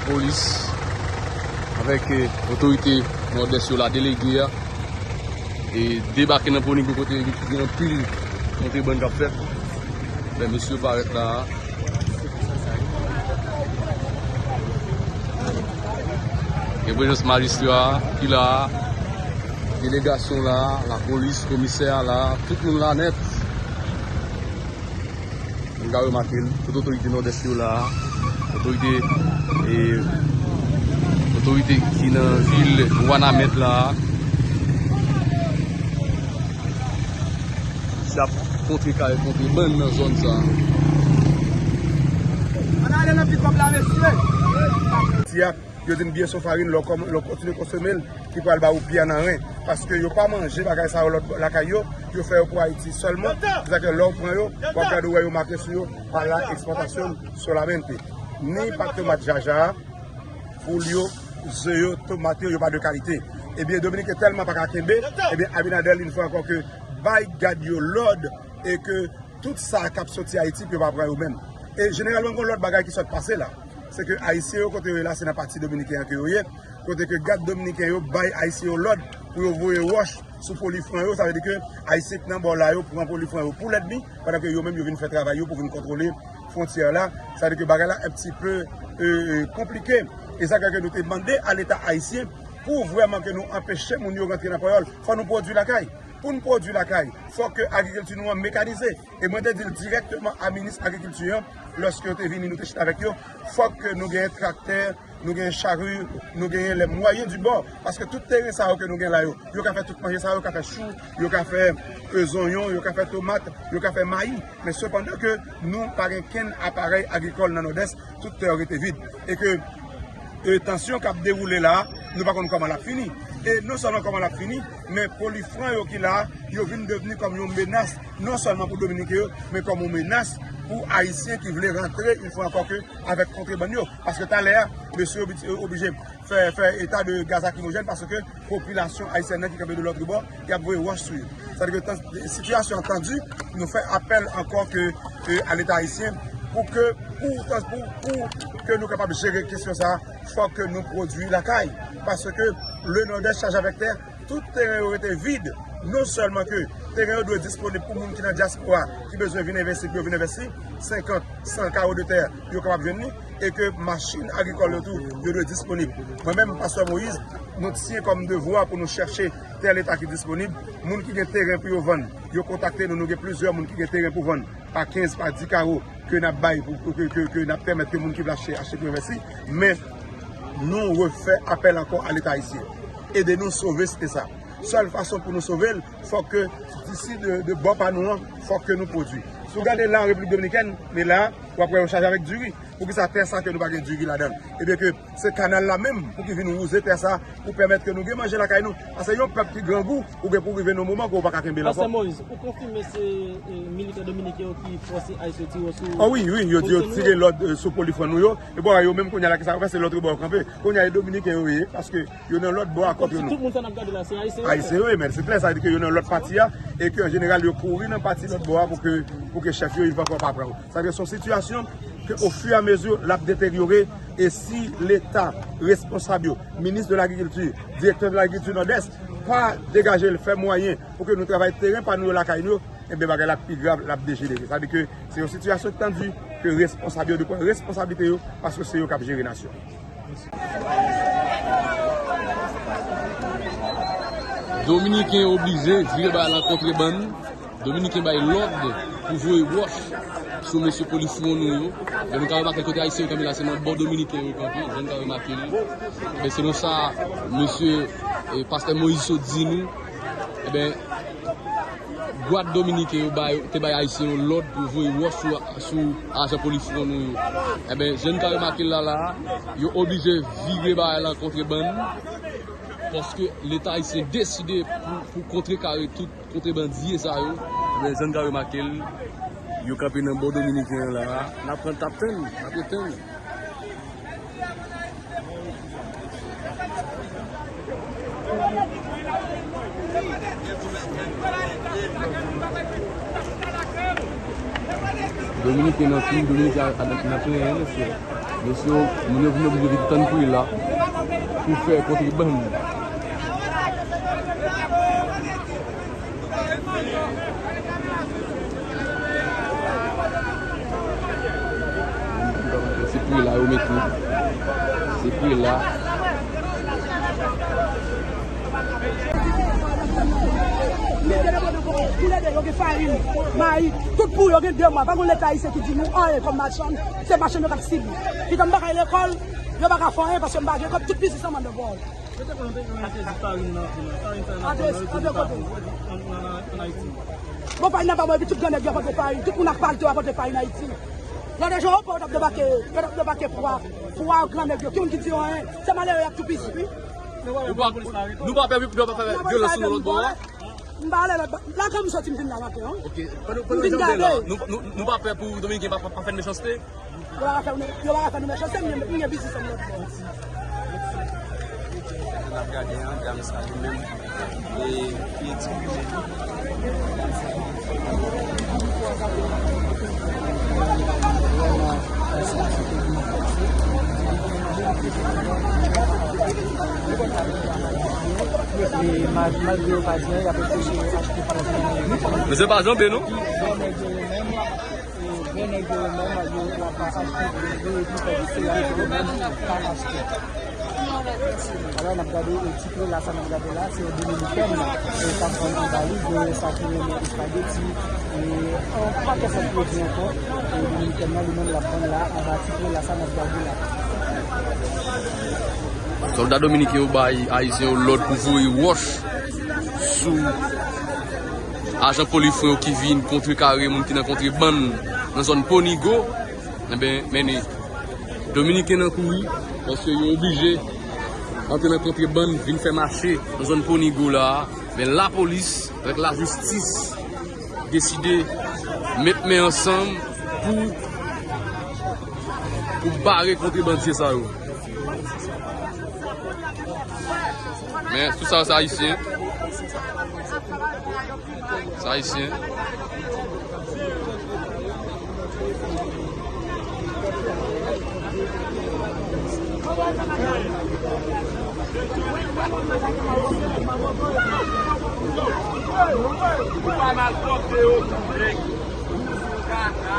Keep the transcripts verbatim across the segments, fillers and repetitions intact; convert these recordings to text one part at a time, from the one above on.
Polis avèk, eh, otorite Nòdès yo la, delege a, e debake nan Ponigo kote gen anpil kontrebann k ap fèt. Lè mesye yo parèt la a, gen prezans majistra a ki la a, delegasyon la a, lapolis, komisè a la a, tout moun la nèt. Nou ka remake l, tout otorite Nòdès yo la a, otorite, e, otorite ki nan vil Wanament la a, ki ap kontrekare kontrebann nan zòn sa a. Ann ale nan pikòp la, mesye! Ti a Yo di n byen se yon farin, lè w kòm-, lè w kontinye konsome l, ki pral ba ou pya nan ren. Paske yo pa manje bagay sa yo lòt bò lakay yo, yo fè yo pou Ayiti sèlman. Se sa ke lè w pran yo, w ap gade w wè yo make sou yo, pa la exportación solamente. Ni pat tomat jaja a, poul yo, ze yo, tomat yo, yo pa de kalite. Ebyen, Dominiken tèlman pa ka kenbe, ebyen, Abinader li fè ankò ke bay gad yo lòd e ke tout sa k ap soti Ayiti, pou yo pa pran yo menm. E jeneralman, gen lòt bagay ki sot pase la. Se ke Ayisyen yo, kote yo ye la, se nan pati dominiken an ke yo ye. Kote ke gad dominiken yo bay Ayisyen yo lòd pou yo voye wòch sou polifran yo. Sa vle di ke Ayisyen ki nan bò la yo pran polifran yo pou lènmi, pandan ke yo menm yo vin fè travay yo pou vin kontwole fwontyè la. Sa vle di ke bagay la un petit peu, euh, euh, konplike. E sa fè ke nou te mande a Leta ayisyen pou vrèman ke nou anpeche moun yo rantre nan panyòl. Fò nou pwodui lakay. Pou n pwodui lakay, fòk ke agrikilti nou an mekanize. E mwen te di l dirèkteman a minis agrikilti an, lòske yo te vini, nou te chita avèk yo, fòk ke nou genyen traktè, nou genyen chari, nou genyen les moyens du bord. Paske tout teren sa yo ke nou gen la yo, yo ka fè tout manje sa yo, yo ka fè chou, yo ka fè, e, zonyon, yo ka fè tomat, yo ka fè mayi. Men sepandan ke nou pa gen kenn aparèy agrikòl nan Nòdès, tout tè yo rete vid. E ke, e, tansyon k ap dewoule la a, nou pa konn kòman l ap fini. E non sèlman kòman l ap fini, men polifran yo ki la a, yo vin devni kòm yon menas, non sèlman pou Dominiken yo, men kòm yon menas pou Ayisyen ki vle rantre, yon fwa ankò ke avèk kontrebann yo. Paske talè a, mesye yo oblije fè, fè eta de gaz lakrimojèn paske popilasyon ayisyèn nan ki kanpe de lòt bò, y ap voye wòch sou yo. Sa vle di ke tan-, sitiyasyon an tandi, nou fè apèl ankò ke, ke a Leta ayisyen pou ke, pou, pou, pou ke nou kapab jere kesyon sa a, fòk ke nou pwodui lakay. Paske le Nòdès chaje avèk tè, tout teren yo rete vid. Non sèlman ke teren yo dwe disponib pou moun ki nan dyaspora, ki bezwen vin envesti, pou yo vin envesti, senkant, san kawo de tè, yo kapab jwenn li, e ke machin agrikòl yo tou, yo dwe disponib. Mwen menm, Pastè Moïse, nou t siyen kòm devwa pou nou chèche tè Leta ki disponib. Moun ki gen teren pou yo vann, yo kontakte nou, nou gen plizyè moun ki gen teren pou vann, pa kenz, pa dis kawo ke n ap bay, pou, pou ke, ke, ke n ap pèmèt ke moun ki vle achte, achte pou envesti. Men, nou refè apèl ankò a Leta ayisyen. Ede nou sove site sa. Sèl fason pou nou sove l, fòk ke disi de, de bò pa nou an, fòk ke nou pwodui. Si w gade la, an Repiblik Dominikèn, men la, w ap wè yo chaje avèk diri. Poukisa tè sa ke nou pa gen diri ladan l? Ebyen ke se kanal la menm pou ki vin wouze tè sa, pou pèmèt ke nou gen manje lakay nou. Paske yon pèp ki grangou, ou gen pou rive nan moman ke w pa ka kenbe l ankò. Pastè Moïse, ou konfime se, e, militè dominiken yo ki fòse Ayisyen tire sou... Oh wi, wi, yo di yo tire lòd, e, sou polifran nou yo. E bon, yo menm kounye a la, kisa yo fè, se lòt bò yo kanpe. Kounye a, e dominiken yo ye, paske yo nan lòt bò a kont yo. Tout moun sa n ap gade la, se Ayisyen yo. Ayisyen yo ye, men se klè, sa vle di ke yo nan lòt pati a, e ke an jeneral, yo kouri nan pati lòt bò a pou ke, pou ke chèf yo, yo pa, pa pran yo. Sa vle di se yon sitiyasyon ke, au fur et à mesure, l ap deteryore, e si Leta, responsab yo, minis de lagrikilti, direktè de lagrikilti Nòdès, pa degaje l, fè mwayen pou ke nou travay teren pa nou yo lakay nou yo, ebyen bagay la pi grav, l ap dejenere. Sa vle di ke se yon sitiyasyon tandi, ke responsab yo dwe pran responsablite yo, paske se yo k ap jere nasyon an. Dominiken oblije vire bagay lan kontrebann. Dominiken bay lòd pou voye wòch sou mesye polifwon nou yo. Men nou ka remake kote Ayisyen yo kanpe la, se nan bò Dominiken yo kanpe, jan nou ka remake l. Men selon sa mesye, e, pastè Moïse sot di nou, ebyen, Gwad dominiken yo bay, te bay Ayisyen yo lòd pou voye wòch sou, sou ajan polifwon nou yo. Ebyen, jan n ka remake l la, la a, yo oblije vire bagay lan kontrebann, paske Leta ayisyen deside pou, pou kontrekare tout kontrebandye sa yo. Ebyen, jan n ka remake l, yo kanpe nan bò dominiken an la a. N ap pran, t ap tann, n ap ret tann. Dominiken nan fim, Dominiken a, a, nan plen, mesye. Mesye, moun yo vin oblije vin tann pri la pou fè kontrebann. Se pri la yo mete. Se pri la. Pou lè de yo gen farin, mayi, tout pou yo gen de mwa. Pa gen Leta ayisyen ki di nou anyen kòm machann, se machann yo k ap sibi. Pitit m pa ka al lekòl, yo pa ka fè anyen paske m pa gen kòb, tout biznis an mande bò. Yo te konnen te gen sezi farin nan, farin sa nan, antre, antre kote. An, an, an Ayiti. Bon, farin nan pa bon, epi tout gran nèg yo pote farin, tout moun ak palto a pote farin Ayiti. Lòt jou, yo t ap debake, yo t ap debake pwa, pwa gran nèg yo, ki moun ki di yo anyen? Se malere y ap toupizi, wi. Nou pa, nou pa pè, nou pa pè vyolans sou nou lòt bò a? M pa ale lòt bò. La, kòm m soti, m vin la maten an. Ok. Pandan, pandan jan w te la, nou, nou, nou pa pè pou Dominiken pa, pa, pa fè n mechanste? Yo pa ka fè nou, yo pa ka fè nou mechanste, m gen, m gen biznis an lòt bò. N ap gade an, dam sa li menm, e, li ekspime li. E mal-, malgre yo pa di anyen, y ap eseye achte palas. Mesye pa janbe, non? Bon, nèg yo menm, e, bon nèg yo menm, yo, y ap achte, yo, epi fè eseye achte yo menm, pa achte. Alò, n ap gade, e, ti pri la, sa n ap gade la, se yon dominikèn, e, k ap vann anba li, de sa ki rele espageti, e, yon pakèt lòt pwodui ankò, e, dominikèn nan, li menm, l ap vann la, anba ti pri la, sa n ap gade la. Sòlda dominiken yo bay ayisyen yo lòd pou voye wòch sou ajan polifren yo ki vin kontrekare moun ki nan kontrebann nan zòn Ponigo. Enben, men dominiken nan kouri, paske yo oblije antre nan kontrebann, vin fè mache nan zòn Ponigo la a. Men lapolis avèk lajistis deside met men ansanm pou, pou bare kontrebandye sa yo. Men tout sa yo, se ayisyen. Se ayisyen. Ou pa malpwòpte yo, nèg. Kaka.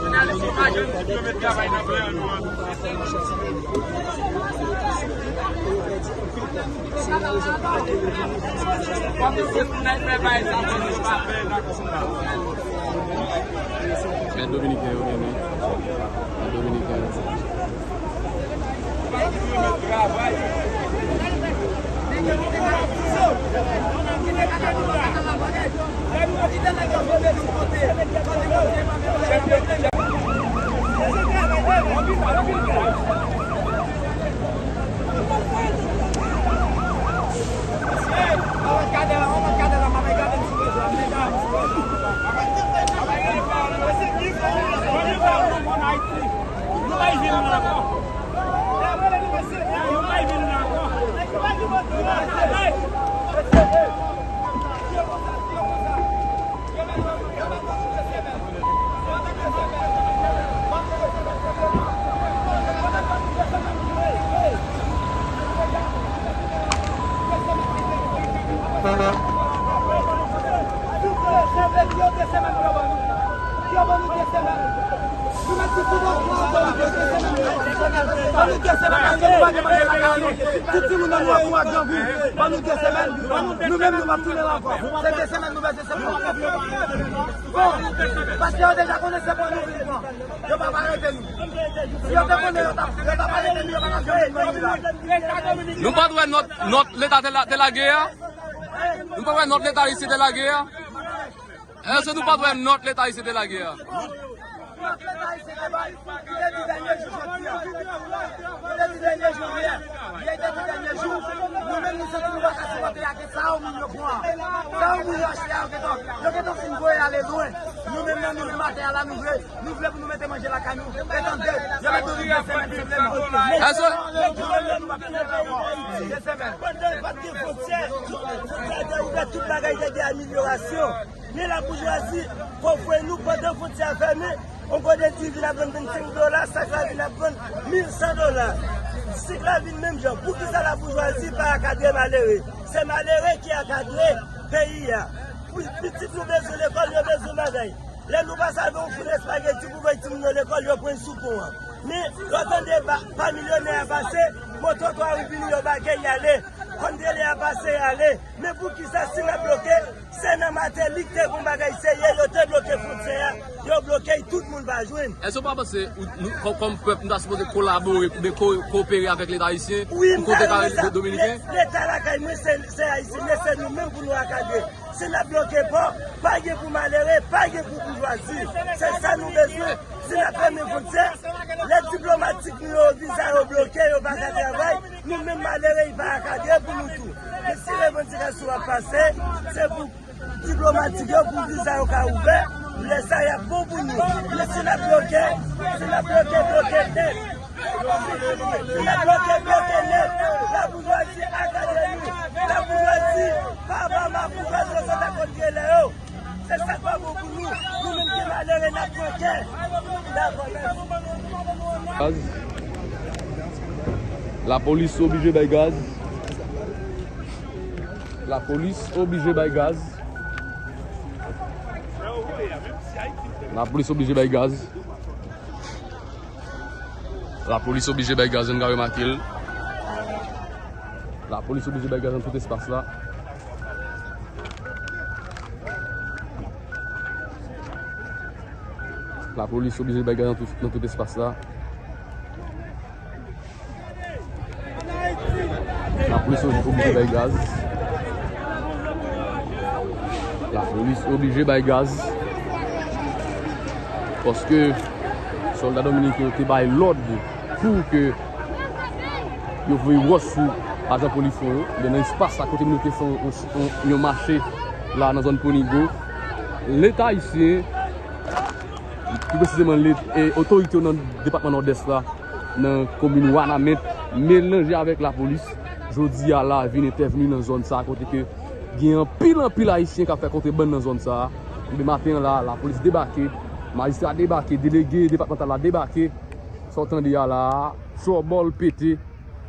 Jounalis yo pa janm di yo met travay nan peyi nou an. Men dominiken yo menm, wi. Men dominiken yo. Tout timoun nan nou ap mouri ak grangou. Ban nou de semèn, nou menm nou p ap tounen la ankò. Se de semèn nou bezwen. Bon, paske yo deja konnen se pou nou vin pran. Yo p ap arete nou. Si yo te konnen yo t ap, yo t ap arete nou, yo pa t ap janm vin pran nou la. Nou pa t wè nòt, nòt Leta te la-, te lage a? Nou pa t wè nòt Leta isi te lage a? Èske nou pa t wè nòt Leta isi te lage a? Nòt Leta isi te bay, ki te di dènye jou jodi a. Ki te di dènye jou yè. Yè te di dènye jou. Nou menm nou santi nou pa ka sipòte a. Sa yo moun yo pran. Sa yo moun yo achte a, yo gentan, yo gentan fin voye Ale lwen. Nou menm nan, nou menm atè a la, nou vle, nou vle pou nou mete manje lakay nou. E tande, yo mete nou de semèn senpleman. Èske nou menm nan, nou p ap fè de semèn. Pandan pa t gen fwontyè, fwontyè te ouvè, tout bagay te gen amelyorasyon. Men laboujwazi fè fouye nou pandan fwontyè a fèmen. On gode di vin ap vann vennsenk dola, sak la vin ap vann mil san dola. Sik la vin menm jan. Poukisa laboujwazi pa akadre malere? Se malere ki akadre peyi a. Pou pitit nou bezwen lekòl, yo bezwen bagay. Lè nou pa save yon foun espageti pou voye timoun yo lekòl, yo pran sou pon an. Men, lè w tande pa, pa milyonè a pase, moto twa ou vini, yo bagay y ale. Kondele a pase, y ale. Men poukisa si n ap bloke, se nan Mateli k te gon bagay serye, yo te bloke fwontyè a, yo bloke y, tout moun pa jwenn. Èske w pa panse, ou, nou, kòm, kòm pèp, nou ta sipoze kolabore oubyen ko-, koopere avèk Leta ayisyen pou kontrekare Leta dominiken? Leta lakay mwen, se, se ayisyen, men se nou menm pou nou akadre. Si n ap bloke pò, pa gen pou malere, pa gen pou boujwazi. Se sa nou bezwen. Si n ap fèmen fwontyè, lè diplomatik nou yo, viza yo bloke, yo pa ka travay, nou menm malere, y pa akadre pou nou tou. Men si revandikasyon ap pase, se pou diplomatik yo, pou viza yo ka ouvè, lè sa y ap bon pou nou. Men si n ap bloke, si n ap bloke, bloke nèt. Si n ap bloke, bloke nèt. Laboujwazi akadre nou. Laboujwazi pa ba makout, pa jwe sòt ak kòt grenn yo. Se sa k pa bon pou nou. Nou menm ki malere, n ap pran kè. Dakò, mèsi. Gaz. Lapolis oblije bay gaz. Lapolis oblije bay gaz. Lapolis oblije bay gaz. Lapolis oblije bay gaz, nou ka remake l. Lapolis oblije bay gaz nan tout espas la. Lapolis oblije bay gaz nan tout, nan tout espas la. Lapolis oblije bay gaz. Lapolis oblije bay gaz. Paske sòlda dominiken yo te bay lòd pou ke yo voye wòch sou ajan Polifwon yo. Men nan espas la kote moun yo te fè yon, yon, yon mache la nan zòn Ponigo. Leta ayisyen, pi presizeman, let-, e, otorite yo nan depatman Nòdès la, nan komin Wanament, melanje avèk lapolis, jodi a la vin entèvni nan zòn sa a, kote ke gen anpil, anpil Ayisyen k ap fè kontrebann nan zòn sa a. Ebyen, maten an la, lapolis debake, majistra debake, delege depatmantal la debake. Sa w tande a la a, tchòbòl pete.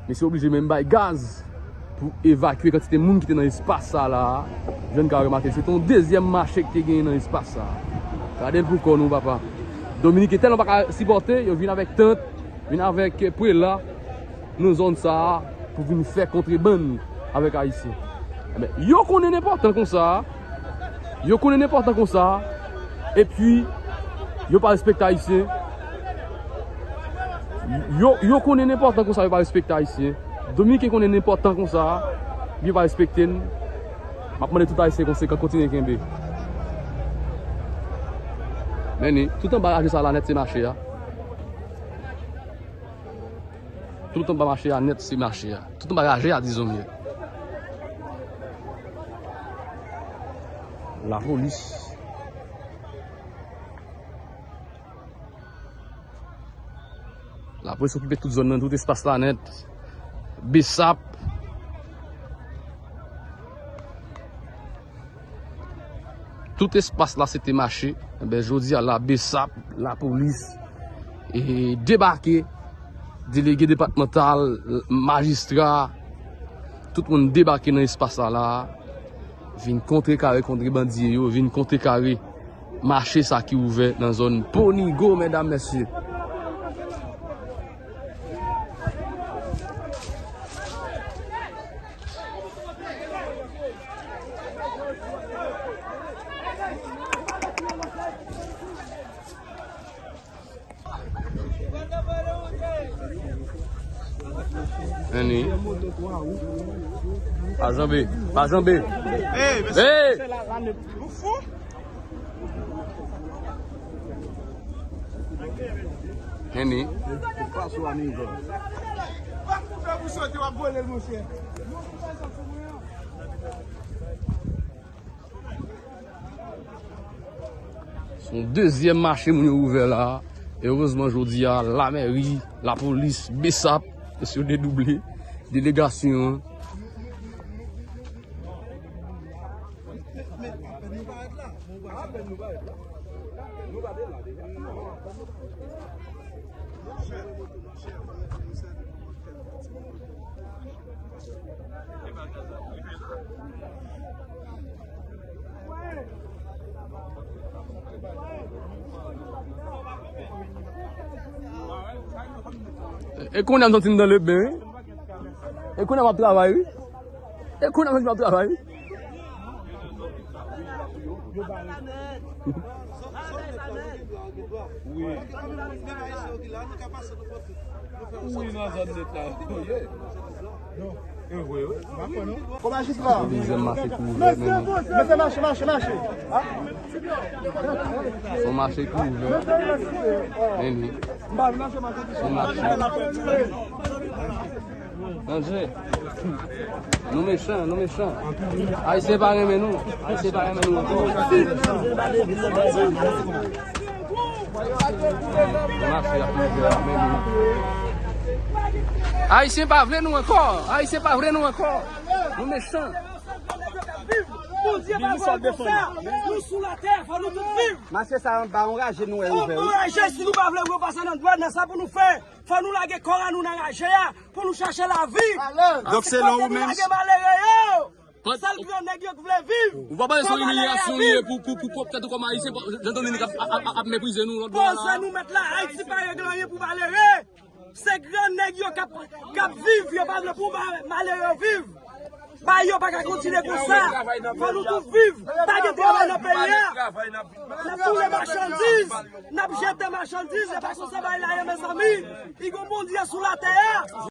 Mesye oblije menm bay gaz pou evakye kantite moun ki te nan espas sa la a. Jan n ka remake, se te yon dezyèm mache ki te genyen nan espas sa a. Gade l pou kò nou, papa. Dominiken tèlman pa ka sipòte, yo vin avèk tant, vin avèk, eh, prela nan zòn sa a pou vin fè kontrebann avèk Ayisyen. Ebyen, yo konnen n enpòtan konsa a. Yo konnen n enpòtan konsa a. Epi, yo pa respekte Ayisyen. Yo, yo konnen n enpòtan konsa, yo pa respekte Ayisyen. Dominiken konnen n enpòtan konsa, yo pa respekte n. M ap mande tout Ayisyen konsekan kontinye kenbe. Men ni, tout anba raje sa la nèt se mache a. Tout anba mache a nèt se mache a. Tout anba raje a, dizon mye. Lapolis. Lapolis okipe tout zòn nan, tout espas la nèt. Besap. Tout espas la se te mache. Enben, jodi a la, Besap, lapolis, e, debake, delege depatmantal, majistra, tout moun debake nan espas la la, vin kontrekare kontrebandye yo, vin kontrekare mache sa ki ouvè nan zòn Ponigo, medam, mesye. Anni. Pa janbe. Pa janbe. Hey! Hey! Anni. Se yon dezyèm mache moun yo ouvè la a. E erezman, jodi a, lamèri, lapolis, BSAP, mesye yo dedouble delegasyon an. E kounye a m santi m nan leben, wi. E kounye a m ap travay, wi. E kounye a m santi m ap travay, wi. Wi. Wi, nan zòn nèt la. Wi. E vre, wi. Kòman jis la? Dezyèm mache ki ouvè, men non. Mesye, mache, mache, mache. Se yon mache ki ouvè. Men li. Se yon mache. Danje. Nou mechan, nou mechan. Ayisyen pa renmen nou. Ayisyen pa renmen nou ankò. Mache ap ouvè, men nou. Ayisyen pa vle nou ankò. Ayisyen pa vle nou ankò. Nou mechan. Bondye pa vle konsa. Nou sou latè, fò nou tout viv. Mache sa anba, yon raje nou wè ouvè, wi. Yon raje, si nou pa vle nou pase nan dwèt, nan sa pou nou fè. Fò nou lage kò a nou nan raje a, pou nou chache lavi. Donk, selon ou menm, lage malere yo. Sèl gran nèg yo k vle viv. Ou pa panse se yon imilyasyon li ye pou, pou, pou pwòp tèt ou kòm Ayisyen, jan Dominique ap, ap, ap, ap meprize nou lòt bò la? Poze nou mèt la, Ayiti pa regle anyen pou malere. Se gran nèg yo k ap, k ap viv, yo pa vle pou ma-, malere yo viv. Bagay yo pa ka kontinye konsa. Fò nou tout viv. Pa gen travay nan peyi a. N ap boule machandiz, n ap jete machandiz, e pa konsa bagay la ye, mezanmi. Li gon Bondye sou latè a.